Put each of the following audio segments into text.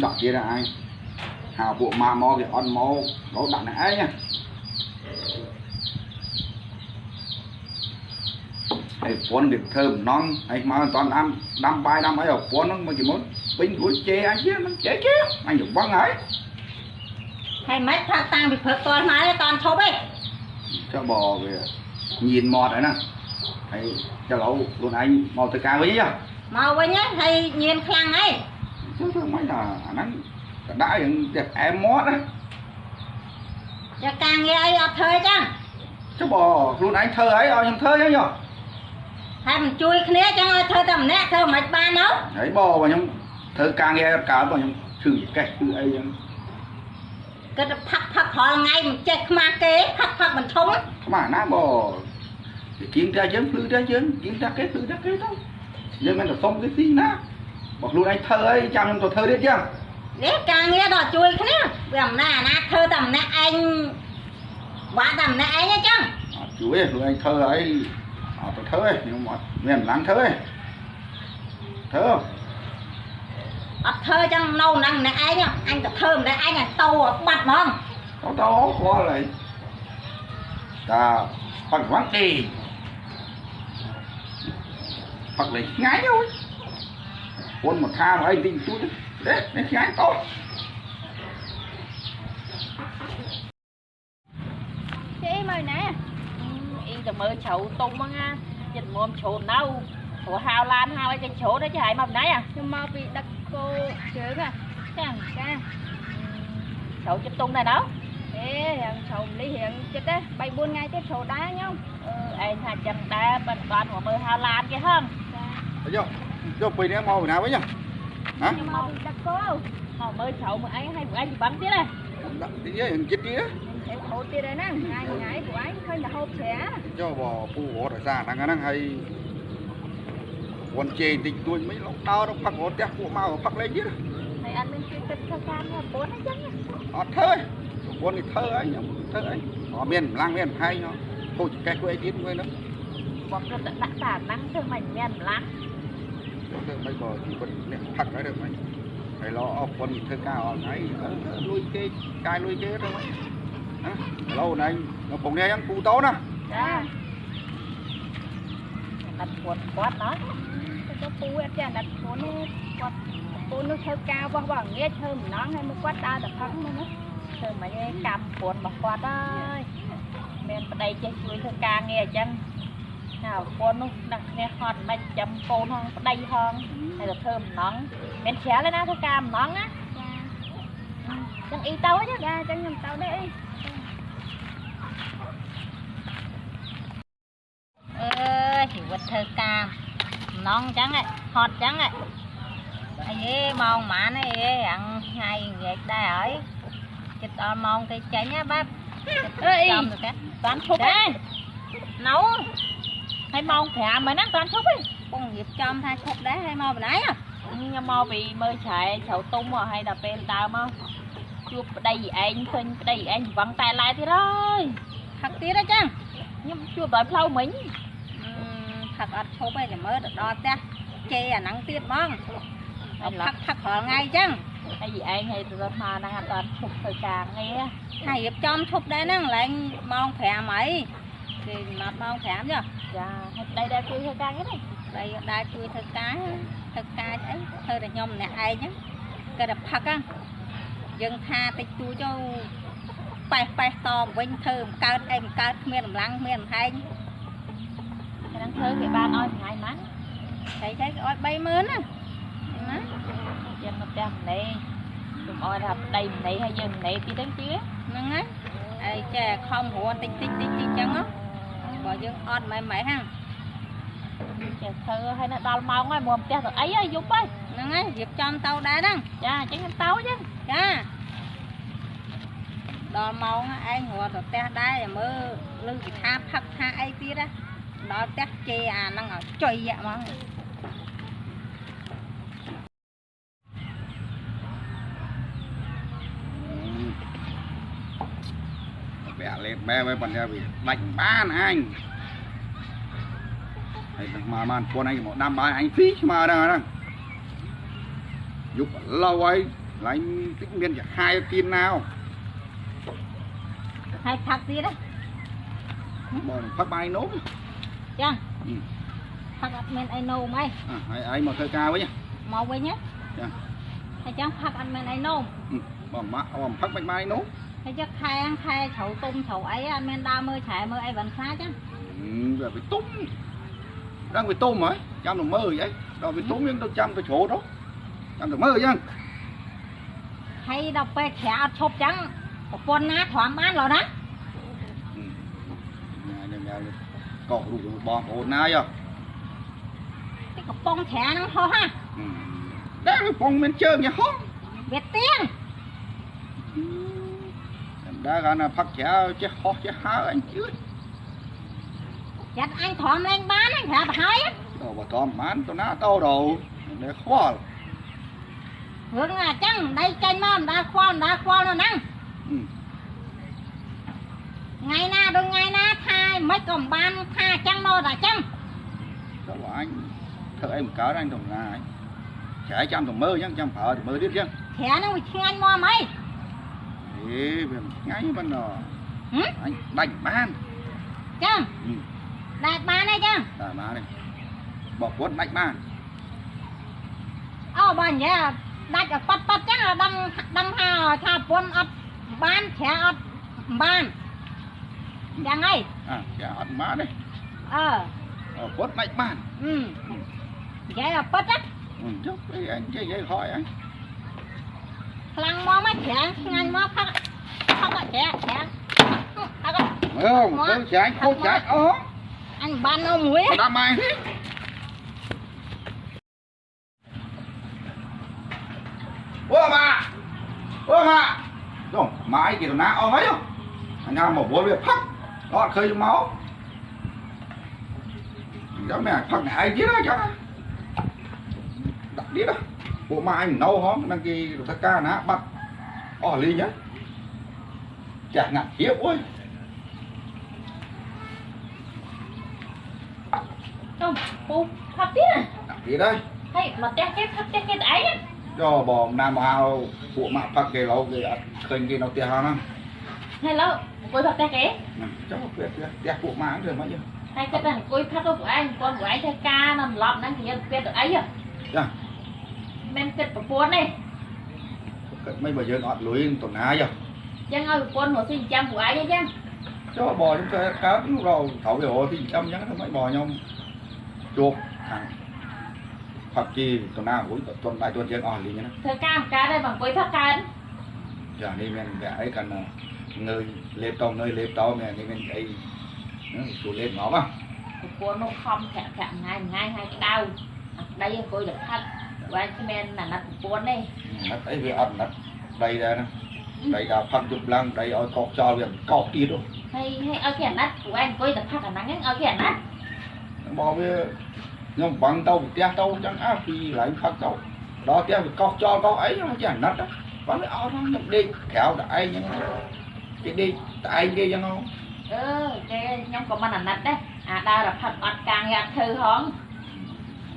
ដាក់ទៀតអញហៅពួកម៉ាមកគេអត់មក រដាក់អ្នកឯងហើយប្រពន្ធគេធ្វើបំណងហើយមកមិនតាន់ដាំដាំបាយដាំអីប្រពន្ធហ្នឹងមកពីមុនពេញរួចជេរអញទៀតមិនជេរជេរអញវឹងហើយ ហើយមិនថាតាំងពីព្រឹកតល់មកតាន់ឈប់ទេ ចុះបើវាញៀនមាត់ហើយណា ហើយចុះឡូវខ្លួនឯងមកទៅការវិញហ៎ មកវិញហើយញៀនខ្លាំងហើយ ចុះធ្វើមិនថាអាហ្នឹងកដាក់យ៉ាងតែផ្អែមមាត់ណា ចាការងារអីអត់ធ្វើចឹង ចុះបើខ្លួនឯងធ្វើហើយឲ្យខ្ញុំធ្វើចឹងចុះ ហើយមិនជួយគ្នាចឹងឲ្យធ្វើតែម្នាក់ធ្វើមិនបានណូ ហើយបើខ្ញុំធ្វើការងារអត់កើតបើខ្ញុំឈឺចកេះឈឺអីចឹង គិតផឹកផឹករាល់ថ្ងៃមិនចេះខ្មាស់គេផឹកផឹកមិនធំ ខ្មាស់ណាបើគេគៀងតែយើងភ្លឺតែយើងគៀងតែគេភ្លឺតែគេទៅយើងមិនទៅសុំគេស៊ីណាបើខ្លួនឯងធ្វើអីចាំខ្ញុំទៅធ្វើទៀតចឹង នេះការងារដល់ជួយគ្នាវាអំណាចអាណាធ្វើតែម្នាក់ឯងបាក់តែម្នាក់ឯងអញ្ចឹង អត់ជួយទេខ្លួនឯងធ្វើអីអត់ទៅធ្វើទេខ្ញុំអត់មានកម្លាំងធ្វើទេធ្វើ អត់ធ្វើចឹងនៅនឹងម្នាក់ឯងអញទៅធ្វើម្នាក់ឯងឲ្យតោបាត់ហ្មង តោតោខ្វល់ហើយតាផឹកវ៉ាន់ទេផឹកលេងថ្ងៃអូយពុនមកថាមកអីតិចតួចទេនេះថ្ងៃតោ គេមកណា អ៊ីទៅមើលជ្រៅទុំហ្នឹងណាចិត្តមុំជ្រៅនៅព្រោះហៅឡានហៅអីគេជ្រៅទៅចាហើយមកពីណា ខ្ញុំមកពីដឹកគោជើង ចាចាជ្រៅចិត្តទុំដែរណៅ អេរៀងជ្រៅម្លិះរៀងចិត្តទេ3 4ថ្ងៃទៀតជ្រៅដែរខ្ញុំ អឺឯងថាចឹងដែរបើបានមកមើលហៅឡានគេហឹង ចាយកយកពេលនេះមកពីណាវិញហ៎ ខ្ញុំមកពីដឹកគោ មកមើលជ្រៅមើលអីហើយពួកឯងច្បាំងទៀតហ៎ ដាក់តិចហ៎ចិត្តទៀត ហូបហូបទៀតហើយហ្នឹងថ្ងៃថ្ងៃពួកឯងឃើញតែហូបច្រើន ចុះបើពូរត់ឲ្យសារហ្នឹងហ្នឹងហើយវ៉ាន់ជេតិចតួចមិនលោកដោរផឹករត់ផ្ទះពួកមកផឹកលេងទៀត ហើយអត់មានជួយគិតធ្វើការងារប្រពន្ធអញ្ចឹង អត់ធ្វើប្រពន្ធនេះធ្វើអីខ្ញុំធ្វើអីអត់មានកម្លាំងមានហែងហូចចកេះគួយអីទៀតមួយហ្នឹង បងគិតតែដាក់តាហ្នឹងធ្វើមិនមានកម្លាំង ធ្វើមិនបើជីវិតអ្នកផឹកហើយធ្វើមិនហើយលោអប្រពន្ធនេះធ្វើការអត់ថ្ងៃលួយគេកាយលួយគេទៅមិនណាឥឡូវណៃនៅពងនេះអញ្ចឹងពូតូណា ចាអាណិតគាត់គាត់ណោះ ទៅពូអត់ចេះអាណិតខ្លួនទេគាត់ពូនោះធ្វើការរបស់បងងាយធ្វើម្ដងហើយមកគាត់ដើរតែផឹកហ្នឹងណា ធ្វើមិនឯងកម្មប្រពន្ធរបស់គាត់ហើយមានប្តីចេះជួយធ្វើការងារអញ្ចឹងណាប្រពន្ធនោះដាក់គ្នាហត់មិនចាំកូនហងប្តីហងហើយទៅធ្វើម្ដងមានច្រើនទេណាធ្វើការម្ដងណា ចា ចឹងអ៊ីទៅចឹង ចាចឹងខ្ញុំទៅដែរអី អើយជីវិតធ្វើការម្ដងចឹងហត់ចឹងអីហេម៉ោងប៉ុន្មានអីរាំងថ្ងៃងាកដែរហើយចិត្តដល់ម៉ោងគេចេញណាបាប អើយ ចំទៅគេ បានឈប់ទេ ណៅ ហើយម៉ោង5ហើយហ្នឹងបានឈប់ទេ បងរៀបចំថាឈប់ដែរហើយមកបណ្ណា ខ្ញុំមកពីមើលច្រែជ្រៅទុំហើយដល់ពេលដើរមកជួបប្តីឯងឃើញប្តីឯងវឹងតែឡែទៀតហើយ ផឹកទៀតហ៎ចឹង ខ្ញុំជួបដល់ផ្លូវមិញ ផឹកអត់ឈប់ទេចាំមើលទៅដល់ផ្ទះជេរអាហ្នឹងទៀតហ្មងផឹកផឹករាល់ថ្ងៃចឹង ហើយឯងហើយទៅមកហ្នឹងអត់បានឈប់ធ្វើការងារ ហើយរៀបចំឈប់ដែរហ្នឹងឡើងម៉ោង5ហើយគេមកម៉ោង5ចុះ ចាហើយប្តីដែរជួយធ្វើការងារទេ ប្តីដែរជួយធ្វើការធ្វើការអីធ្វើតែខ្ញុំម្នាក់ឯងហ្នឹងគេតែផឹកហ្នឹងយើងថាតិចតួចចូលប៉េះប៉េះតវិញធ្វើមិនកើតអីមិនកើតគ្មានកម្លាំងគ្មានកំហែង ហ្នឹងធ្វើគេបានឲ្យថ្ងៃម៉ាន់ តែគេឲ្យ30000ណាណា យើងនៅផ្ទះម្នេះកុំឲ្យថាប្តីម្នេះហើយយើងម្នេះទៀតហ្នឹងជឿ ហ្នឹងហើយអីចេះខំរត់តិចតិចតិចតិចចឹងបើយើងអត់ម៉េចម៉េចហ្នឹង ចេះធ្វើហើយនៅដល់ម៉ោងហើយមកផ្ទះទៅអីហើយយប់ហើយ ហ្នឹងហើយរៀបចំទៅដែរហ្នឹង ចាអញ្ចឹងខ្ញុំទៅចឹង ចាដល់ម៉ោងឯងរត់ទៅផ្ទះដែរមើលលឺគេថាផឹកថាអីទៀតណាដល់ផ្ទះជេរអាហ្នឹងឲ្យចុយហ្មង ពាក់លេបបែបប៉ុន្តែវាដាច់បានអញហើយនឹងមកបានប្រពន្ធឯងមកដាំបាយអញស៊ីស្មើហ្នឹងហ្នឹងយប់ឡូវហើយ lại tích miên chả hai tin nào hai phạt gì đó phát bài nốt chăng phát men ai nô mày ai ai mà thơ cao ấy nhá màu với nhá hay chẳng phát ăn men ai nô bỏ mà phát bánh mai nốt hay chắc khai khai chậu tôm chậu ấy ăn men đa mơ chảy mơ ai vẫn phá chứ rồi phải tôm đang phải tôm ấy chăm được mơ vậy đó phải tôm nhưng tôi chăm tôi chỗ đó chăm được mơ chứ hay đọc về khẽ chụp trắng con ná thoáng bán rồi đó cỏ đủ bò ổn nay à cái cọc bông khẽ nó ho ha đấy cái bông mình chơi nhá ho việt tiên đã ra là phát khẽ chứ ho chứ há anh chứ chặt anh thòm lên bán anh khẽ bà hai á bà thòm bán tao ná tao đầu để khó hướng là chăng đây chanh mom đã khoa nó năng ngày na đôi ngày na thay mấy còn ban tha chăng nô là chăng sao bảo anh thợ em cá anh đồng là trẻ trăm đồng mơ chứ trăm phở thì mơ biết chứ thẻ nó bị anh mua mấy ê ngay bên nó anh đành ban chăng đại ban này chăng đại ban này bỏ cuốn đành ban ô bà nhé đặt ở bắt bắt chắc là đăng đăng hà tha cuốn ấp ban trẻ ấp ban chẳng ai à trẻ ấp má đấy cuốn đành ban vậy là bắt á chút anh chơi vậy hỏi anh lăng mó má trẻ ngăn mó phát phát trẻ trẻ không tôi trẻ anh cô trẻ anh ban ông muối đã mai ô mà ô mà rồi mãi thì nó ôm ấy không anh nào một bữa việc phắc đó khơi trong máu giống này phắc này chứ đó chắc đặt đi đó bộ mà anh nấu hóm đăng ký tất cả nó bắt ở ly nhá chả ngặt hiếp ôi không phụ phắc tí này đặt đi đây hay mà té cái phắc té cái ấy cho bò nam hao phụ mạ phắc cái lâu cái khơi cái nó tia hao nó hay lâu cô phắc té cái chắc là việc phụ mạ rồi mà chứ hay cái thằng cô phắc của anh con của anh theo ca nằm lọt đang thì biết được ấy à dạ men kịch của này mấy bà giờ ngọt lưới tuần hai giờ chẳng ơi con hồ sinh trăm của ai chứ cho bò chúng ta cá lúc đầu thảo cái hồ thì trăm nhắn mấy bò nhom chuột thằng hoặc chi tuần nào cũng tuần đại tuần trên ở liền nhá thời ca cá đây bằng cuối thắt cá giờ đi mình cái cần người lệp tàu nơi lệp tàu này thì mình ấy nó chủ lên nó mà của nó không thẹn thẹn ngay ngay hai cái đau đây cô được thắt qua cái men là nó cuốn đây nó thấy về ăn nó đây ra nè đây là phân chụp lăng đây ở cọp cho việc cọp đi đâu hay hay ở cái nát của anh cô được thắt ở nắng ở cái nát bỏ về nhưng bằng tàu tia tàu chẳng áp thì lại phát tàu đó tia cọp cho có ấy nó chẳng nát đó vẫn ở nó nhập đi kéo đại nhưng cái đi tại kia cho nó cái nhóm có mà nát đấy à đa là phật ọt càng nhạt thư hóng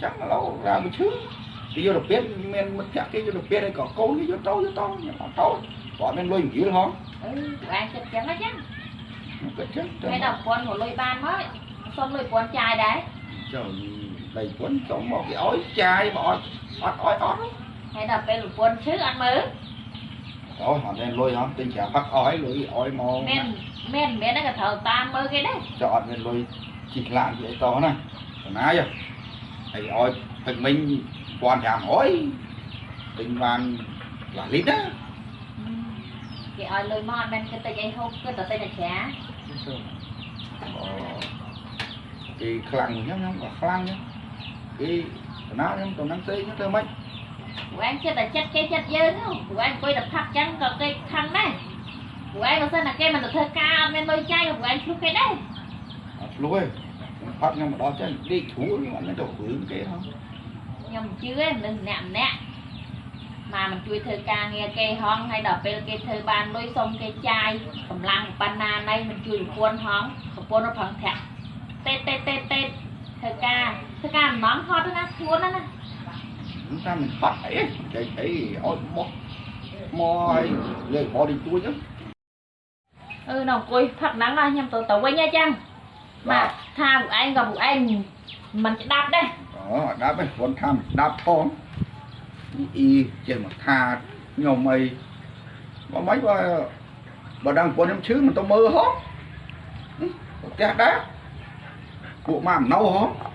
chắc là lâu ra một chứ thì vô được biết mình mình chắc cái vô được biết đây có cố cái vô trâu vô to nhưng mà trâu bỏ mình lôi dữ hóng anh chụp chém nó chứ cái đầu con của lôi ban mới xong lôi cuốn chai đấy trời đầy cuốn sống một cái ói chai bỏ ói ói ói hay là về lôi cuốn chứ ăn mới rồi họ nên lôi hóng tình trạng phát ói lôi ói mò men men men nó cả thở ta mơ cái đấy chọn nên lôi chỉ làm gì to này còn ai vậy thì ói thực mình quan trọng hỏi tình vàng là lít đó cái ói lôi mòn bên cái tay dây hút cái tờ tay là chả thì khlang nhá không có khlang nhá cái nó nhá tụi nó xí nó thơm mấy của anh chết là chết cái chết dơ không của anh quay đập thắt chăng còn cái thằng này của anh có sao là cái mình được thơ ca bên đôi trai của anh lúc cái đấy lúc ấy phát nhưng mà đó chứ đi thú nhưng mà nó đồ hướng cái không nhầm chứ em đừng nạm nè mà mình chui thơ ca nghe cây hon hay đọc bên cây thơ ban lôi sông cây chai cầm lăng pana này mình chui được quân hon quân nó phẳng thẹn tê tê tê tê thơ ca nón hot nó cuốn nó nè chúng ta mình phải cái cái ôi bó មកហើយលេខបរិទួចហ្នឹង អឺនៅអង្គុយផឹកហ្នឹងខ្ញុំទៅទៅវិញហ៎ចឹងបាទថាពួកឯងក៏ពួកឯងមិនស្ដាប់ដែរ អូអត់ដាប់ទេគាត់ថាមិនស្ដាប់ថងអ៊ីចេះមកថាខ្ញុំអីបើមិនបើបើដឹងប្រពន្ធខ្ញុំឈឺមិនទៅមើលហ៎ផ្ទះដែរពួកម៉ាក់មិននៅហ៎។